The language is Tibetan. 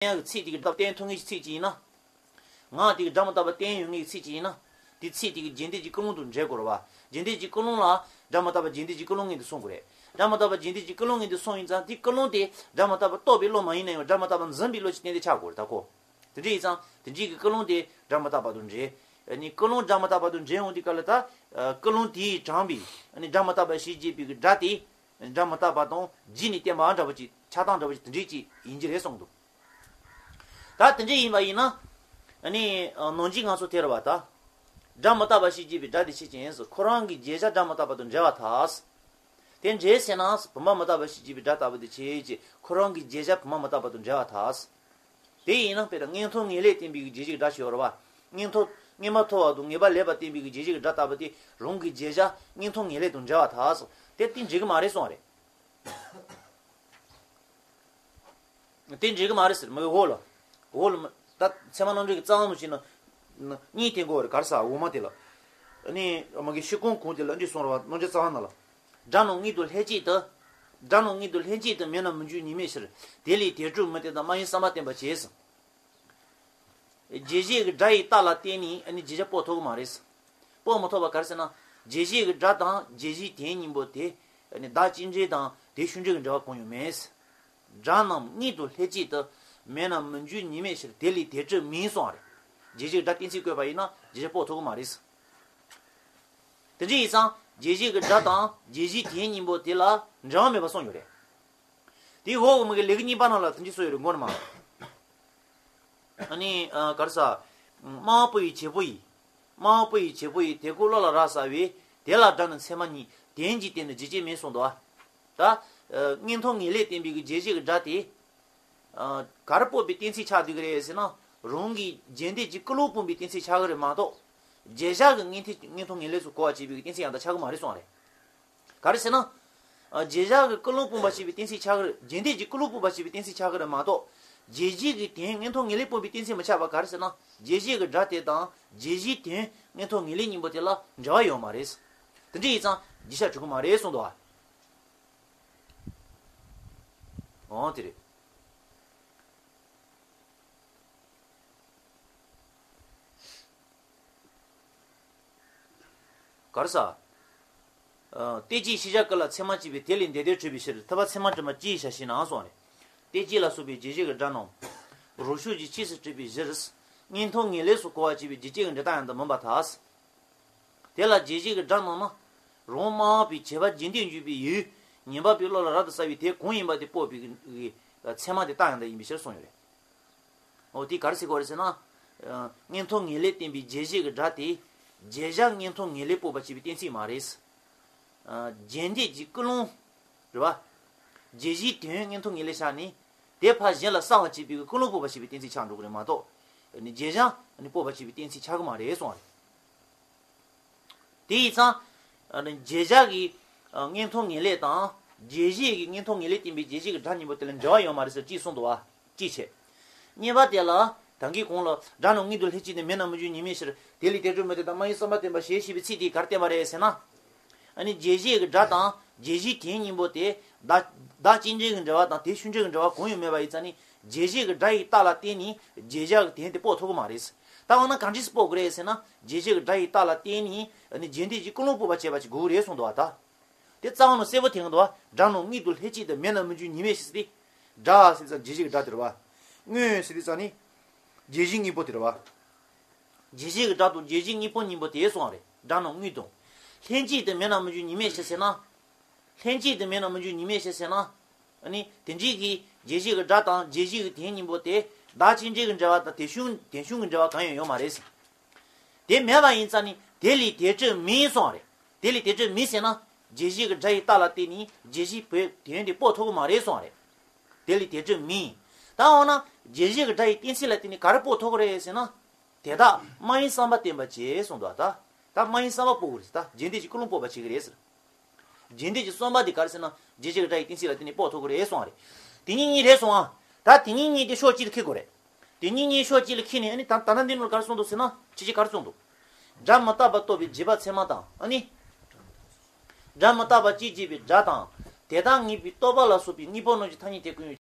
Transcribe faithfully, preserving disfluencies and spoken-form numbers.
ཡང་གི་ཚིག་དེ་གི་བཏགས་བསྟན་ཐུབ་ངེས་ཀྱི་ཚིག་ཅིག་ཡིན་ན། ངག་དེ་གི་སྒྲ་མི་རྟག་པ་བསྟན་ཡོད་ངེས་ཀྱི་ཚིག་ཅིག་ཡིན་ན། དེ་ཚིག་དེ་གི་རྗེས་འདེད་ཀྱི་ཀུན་སློང་དུ་འབྲེལ་དགོས་རེད་བ། རྗེས་འདེད་ཀྱི་ཀུན་སློང་ལ་སྒྲ་མི་རྟག་པ་རྗེས་འདེད་ཀྱི་ཀུན་སློང་ངེས་དུ་སོང་དགོས་རེད། སྒྲ་མི་རྟག་པ་རྗེས་འདེད་ཀྱི་ཀུན་སློང་ངེས་དུ་སོང་ཡིན་ཙང་དེ་ཀུན་སློང་དེ་སྒྲ་མི་རྟག་པ་རྟོགས་པའི་བློ་མ་ཡིན་ན་ཡང་སྒྲ་མི་རྟག་པ་འཛིན་པའི་བློ་ཞིག་གཏན་གཏན་ཆགས་དགོས་རེད་ད་ཁོ། དེ་འདྲ་ཡིན་ཙང་དེ་འདྲའི་གི་ཀུན་སློང་དེ་སྒྲ་མི་རྟག་པ་དང་འབྲེལ། ནི་ཀུན་སློང་སྒྲ་མི་རྟག་པ་དང་འབྲེལ་འོང་དུས་སྐབས་ལ་ད། ཀུན་སློང་དེས་དྲངས་པའི་ནི་སྒྲ་མི་རྟག་པ་ཞེས་བརྗོད་པའི་གི་སྒྲ་དེ། སྒྲ་མི་རྟག་པ་དང་རྗེས་ནས་བསྟན་པ་འདྲ་པོ་ཅིག་ཆགས་སྟངས་འདྲ་པོ་ཅིག་དེ་འདྲའི་ཅིག་ཡིན་གྱི་རེད་གསུངས་འདུག་ད་དེ་འདྲ་ཡིན་པ་ཡིན་ན། ནི་ནང་གཞི་ང་ཚོ་དེ་རེད་བ་ད། སྒྲ་མི་རྟག་པ་ཞེས་བརྗོད་པའི་སྒྲ་དེ་ཆོས་ཅན། ཁོ་རང་གི་བརྗོད་བྱ་སྒྲ་མི་རྟག་པ་དང་འབྲེལ་བ་དག་དེ་འདྲ་ཟེར་ན་བུམ་པ་མི་རྟག་པ་ཞེས་བརྗོད་པའི་སྒྲ་ལྟ་བུ་དེ་ཆོས་ཅན། ཁོ་རང་གི་བརྗོད་བྱ་བུམ་པ་མི་རྟག་པ་དང་འབྲེལ་བ་དག་དེ་ཡིན་ན་དཔེར་ན་མངོན་མཐོ་ངེས་ལེགས་བསྟན་པའི་རྗེས་འཇུག་སྒྲ་ཞིག་ཡོད་རེད་བ། མངོན་མཐོ་མངོན་མ་མཐོ་བ་དང་ངེས་པ་ལེགས་པ་བསྟན་པའི་རྗེས་འཇུག་སྒྲ་ལྟ་བུ་དེ་རང་གི་བརྗོད་བྱ་མངོན་མཐོ་ངེས་ལེགས་དང་འབྲེལ་བ་དག་སོ། དེ་དེ་འགྲིག་གི་མ་རེད་གསུངས་པ་རེད། དེ་འགྲིག་གི་མ་རེད་ཟེར་མ་གི་འོག་ལ། འོག་ལ་མ་ད་ཚད་མ་རྣམ་འགྲེལ་གྱི་རྩ་བ་ནང་བཞིན་ན། གཉིས་དེ་འགོ་རེད་ག་རེ་ཟ་འོག་མ་དེ་ལ། ནི་མ་གི་ཤེས་ཁུངས་གོང་དེ་ལ་འདི་གསུངས་རེད་བ་རྣམ་འགྲེལ་རྩ་བ་ན་ལ། སྒྲ་རྣམས་མངོན་དུ་ལྷན་ཅིག་ཏུ། སྒྲ་རྣམས་མངོན་དུ་ལྷན་ཅིག་ཏུ་མེད་ན་མི་འགྱུར་ཉིད་མེད་ཕྱིར། དེ་ལས་དེ་སྤྲོས་མི་དེ་དང་སྨྲ་བའི་བསམ་པ་བསྟན་པར་བྱེད་ཟེར། རྗེས་གཞི་གི་སྒྲ་ཡི་རྟགས་ལ་བརྟེན་ནས་ནི་རྗེས་གཞི་དཔོག་ཐུབ་ཀྱི་མ་རེད། དཔོག་མི་ཐུབ་པ་ག་རེ་ཟེར་ན། རྗེས་གཞི་གི་སྒྲ་དང་རྗེས་གཞིའི་དོན་གཉིས་པོ་དེ། ནི་བདག་གཅིག་འབྲེལ་དང་དེ་ཤུགས་འབྲེལ་གྱི་འབྲེལ་བ་གང་ཡང་མེད། སྒྲ་རྣམས་མངོན་དུ་ལྷན་ཅིག་ཏུ། མེད་ན་མི་འགྱུར་ཉིད་མེད་ཕྱིར་དེ་ལས་དེ་སྤྲོས་མིན་གསུངས་པ་རེད། རྗེས་གཞི་གི་སྒྲ་གཏན་ཚིགས་བཀོད་པ་ཡིན་ན་རྗེས་གཞི་དཔོག་ཐུབ་ཀྱི་མ་རེད། དེ་འདྲ་ཡིན་ཙང་རྗེས་གཞི་གི་སྒྲ་དང་རྗེས་གཞིའི་དོན་གཉིས་པོ་དེ་ལ་འབྲེལ་བ་མེད་པ་གསུངས་ཡོད་རེད། དེའི་འོག་མ་གི་ལེའུ་གཉིས་པ་ནང་ལ་དེ་འདྲ་གསུངས་ཡོད་རེད་མགོ་ནས་མ། ཨ་ནི་ཨ་ག་རེ་ཟ། སྨྲ་བ་པོ་ཡི་བྱེད་པོ་ཡི། སྨྲ་བ་པོ་ཡི་བྱེད་པོ་ཡི་དེ་ཀོ་བློ་ལ་རག་ཟ་བས་དེ་ལ་སྒྲ་ནི་ཚད་མ་ཉིད་དོན་གྱི་དོན་ནི་རྗེས་བཅད་མིན་གསུངས་འདུག་ཨ། ད། མངོན་མཐོ་ངེས་ལེགས་བསྟན་པའི་གི་རྗེས་གཞི་གི་སྒྲ་དེ། ག་རེ་སྤོབས་པའི་གཏན་ཚིགས་ཆགས་བསྡད་ཀྱི་རེད་ཟེར་ན། རང་གི་རྗེས་འདེད་ཀྱི་ཀུན་སློང་སྤོང་བའི་གཏན་ཚིགས་ཆགས་ཀྱི་རེད་མ་གཏོགས། རྗེས་གཞི་གི་མངོན་མཐོ་མངོན་མཐོ་ངེས་ལེགས་སུ་གོ་བ་བྱེད་པའི་གི་གཏན་ཚིགས་ཡང་ད་ཆགས་ཀྱི་མ་རེད་གསུངས་པ་རེད། ག་རེ་ཟེར་ན། རྗེས་གཞི་གི་ཀུན་སློང་སྤོང་བ་བྱེད་པའི་གཏན་ཚིགས་ཆགས་ཀྱི་རེད། རྗེས་འདེད་ཀྱི་ཀུན་སློང་སྤོང་བ་བྱེད་པའི་གཏན་ཚིགས་ཆགས་ཀྱི་རེད་མ་གཏོགས། རྗེས་གཞི་གི་དོན་མངོན་མཐོ་ངེས་ལེགས་སྤོང་བའི་གཏན་ཚིགས་མི་ཆགས་པ་ག་རེ་ཟེར་ན། རྗེས་གཞི་གི་སྒྲ་དེ་དང་རྗེས་གཞིའི་དོན་མངོན་མཐོ་ངེས་ལེགས་གཉིས་པོ་དེ་ལ་འབྲེལ་བ་ཡོད་མ་རེད། དེ་འདྲ་ཡིན་ཙང་རྗེས་གཞི་གྲུབ་ཀྱི་མ་རེད་གསུངས་འདུག་ཨ། འོ་དེ་རེད། ག་རེ་ཟ། ཨ། ལྟས་བཅས་ཤེས་བྱ་ཀུན་ལ་ཚད་མ་གཅིག་པས་དེ་ལས་འདི་ལྟར་གྲུབ་པའི་ཕྱིར་ཐུབ་པ་ཚད་མ་དྲི་མ་སྤྱིའི་ཆ་ཤས་ནའང་གསུངས་རེད། ལྟས་བཅས་ལ་སོགས་པའི་རྗེས་གཞི་གི་སྒྲ་རྣམས། རང་ཤུགས་ཀྱིས་ཆོས་སུ་གྲུབ་པའི་གཞིར། མངོན་མཐོ་ངེས་ལེགས་སུ་གོ་བ་བྱས་པའི་རྗེས་བཅད་ཀྱི་འབྲས་རྟགས་ཡང་དག་མིན་པར་ཐལ། དེ་ལ་རྗེས་གཞི་གི་སྒྲ་རྣམས་ནི། རང་སྨྲ་བ་པོའི་བྱེད་པ་རྗེས་འདེད་འཇུག་པའི་ཡུལ། ཉན་པ་པོའི་བློ་ལ་རབ་ཏུ་གསལ་བའི་དེ་གང་ཡིན་པ་དེ་སྤོབས་པའི་གི་ཚད་མ་དེ་རྟགས་ཡང་དག་ཡིན་པའི་ཕྱིར་གསུངས་ཡོད་རེད། འོ་དེ་ག་རེ་ཟེར་དགོས་རེད་ཟེར་ན། མངོན་མཐོ་ངེས་ལེགས་བསྟན་པའི་རྗེས་གཞི་གི་སྒྲ་དེ། རྗེས་གཞི་མངོན་མཐོ་ངེས་ལེགས་སྤོབས་པ་བྱེད་པའི་གཏན་ཚིགས་མ་རེད། རྗེས་འདེད་ཀྱི་ཀུན་སློང་། རེད་བ། རྗེས་གཞིའི་དོན་མངོན་མཐོ་ངེས་ལེགས་ཆགས་ནས། དེ་ཕར་གཞན་ལ་གསལ་བར་བྱེད་པའི་ཀུན་སློང་སྤོབས་པ་བྱེད་པའི་གཏན་ཚིགས་ཆགས་འགྲོ་གི་རེད་མ་གཏོགས། རྗེས་གཞི་སྤོབས་པ་བྱེད་པའི་གཏན་ཚིགས་ཆགས་ཀྱི་མ་རེད་གསུངས་པ་རེད། དེ་ཡིན་ཙང་། རྗེས་གཞི་གི་མངོན་མཐོ་ངེས་ལེགས་དང་། རྗེས་གཞི་གི་མངོན་མཐོ་ངེས་ལེགས་བསྟན་པའི་རྗེས་གཞི་གི་སྒྲ་གཉིས་པོ་དེ་ལ་འབྲེལ་བ་ཡོད་མ་རེད་ཟེར་གཅིག་གསུངས་འདུག་བ། གཅིག་བྱས། གཉིས་པ་དེ་ལ་ད་གིན་གོང་ལ་སྒྲ་རྣམས་མངོན་དུ་ལྷན་ཅིག་ཏུ་མེད་ན་མི་འགྱུར་ཉིད་མེད་ཕྱིར་དེ་ལས་དེ་སྤྲོས་མི་དེ་དང་སྨྲ་བའི་བསམ་པ་བསྟན་པར་བྱེད་ཅེས་པའི་ཚིག་དེས་ག་རེ་བསྟན་པ་རེད་ཟེར་ན། ཨ་ནི་རྗེས་གཞི་གི་སྒྲ་དང་རྗེས་གཞིའི་དོན་གཉིས་པོ་དེ་བདག་བདག་གཅིག་འབྲེལ་གྱི་འབྲེལ་བ་དང་དེ་ཤུགས་འབྲེལ་གྱི་འབྲེལ་བ་གང་ཡང་མེད་པ་ཡིན་ཙང་ནི་རྗེས་གཞི་གི་སྒྲ་ཡི་རྟགས་ལ་བརྟེན་ནས་རྗེས་གཞི་གི་དོན་དེ་དཔོག་ཐུབ་ཀྱི་མ་རེད། ད་འོ་ན་གང་འདྲས་སེ་དཔོག་དགོས་རེད་ཟེར་ན་རྗེས་གཞི་གི་སྒྲ་ཡི་རྟགས་ལ་བརྟེན་ནས་ཨ་ནི་རྗེས་འདེད་ཀྱི་ཀུན་སློང་སྤོབས་པ་བྱེད་པ་ཅིག་དགོས་ཀྱི་རེད་གསུངས་འདུག་བ་ད། དེ་རྩ་བ་ནས་གསལ་པོ་ཐོན་གྱི་འདུག་བ། སྒྲ་རྣམས་མངོན་དུ་ལྷན་ཅིག་ཏུ་མེད་ན་མི་འགྱུར་ཉིད་མེད་ཞེས་ཟེར་ཏེ། སྒྲ་ཟེར་ཙང་རྗེས་གཞི་གི་སྒྲ་དེ་རེད་བ། མངོན་ཟེར་ཏེ་ཙང་ནི། རྗེས་གཞི་གཉིས་པོ་དེ་རེད་བ། རྗེས་གཞི་གི་སྒྲ་དང་རྗེས་གཞི་གཉིས་པོ་གཉིས་པོ་དེ་གསུངས་པ་རེད་སྒྲ་རྣམས་མངོན་དུ། ལྷན་ཅིག་ཏུ་མེད་ན་མི་འགྱུར་ཉིད་མེད་ཞེས་ཟེར་ན། ལྷན་ཅིག་ཏུ་མེད་ན་མི་འགྱུར་ཉིད་མེད་ཞེས་ཟེར་ན། ཨ་ནི་དེ་འདྲའི་གི་རྗེས་གཞི་གི་སྒྲ་དང་རྗེས་གཞི་གི་དོན་གཉིས་པོ་དེ་བདག་གཅིག་འབྲེལ་གྱི་འབྲེལ་བ་དང་དེ་ཤུགས་དོན་ཤུགས་ཀྱི་འབྲེལ་བ་གང་ཡང་ཡོད་མ་རེད། དེ་མེད་པ་ཡིན་ཙང་ནི་དེ་ལས་དེ་སྤྲོས་མིན་གསུངས་པ་རེད། དེ་ལས་དེ་སྤྲོས་མིན་ཟེར་ན་རྗེས་གཞི་གི་སྒྲ་ཡི་རྟགས་ལ་བརྟེན་ནས་རྗེས་གཞི་བོད་དོན་དེ་དཔོག་ཐུབ་ཀྱི་མ་རེད་གསུངས་པ་རེད། དེ་ལས་དེ་སྤྲོས་མིན། ད་འོ་ན་རྗེས་གཞི་གི་སྒྲ་ཡི་གཏན་ཚིགས་ལ་བརྟེན་ནས་ག་རེ་དཔོག་ཐུབ་ཀྱི་རེད་ཟེར་ན། དེ་དག་སྨྲ་བའི་བསམ་པ་བསྟན་པར་བྱེད་གསུངས་འདུག་ད། ད་སྨྲ་བའི་བསམ་པ་དཔོག་དགོས་རེད་ད་རྗེས་འདེད་ཀྱི་ཀུན་སློང་སྤོབས་པ་བྱེད་ཀྱི་རེད་ཟེར། རྗེས་འདེད་ཀྱི་བསམ་པ་དེ་ག་རེ་ཟེར་ན་རྗེས་གཞི་གི་སྒྲ་ཡི་གཏན་ཚིགས་ལ་བརྟེན་ནས་དཔོག་ཐུབ་ཀྱི་རེད་གསུངས་པ་རེད། དེ་གཉིས་གཉིས་རེད་གསུངས་ཨ། ད་དེ་གཉིས་གཉིས་དེ་ཕྱོགས་གཅིག་ལ་འཁྱེར་དགོས་རེད། དེ་གཉིས་གཉིས་ཕྱོགས་གཅིག་ལ་འཁྱེར་ནས་ཨ་ནི་ད་ད་ལྟ་འདི་ནང་ལ་ག་རེ་གསུངས་འདུག་ཟེར་ན་ཁྱེད་ཀྱིས་ག་རེ་གསུངས་འདུག་སྒྲ་མི་རྟག་པ་རྟོགས་པའི་རྗེས་དཔག་ཚད་མ་དང་ཨ་ནི། སྒྲ་མི་རྟག་པ་གཅིག་བྱས་པའི་སྒྲ་དང་། དེ་དག་ངེས་པའི་རྟོག་པ་ལ་སོགས་པའི་དངོས་པོ་རྣམས་ཀྱི་ཐ་སྙད་དེ་ཀུན།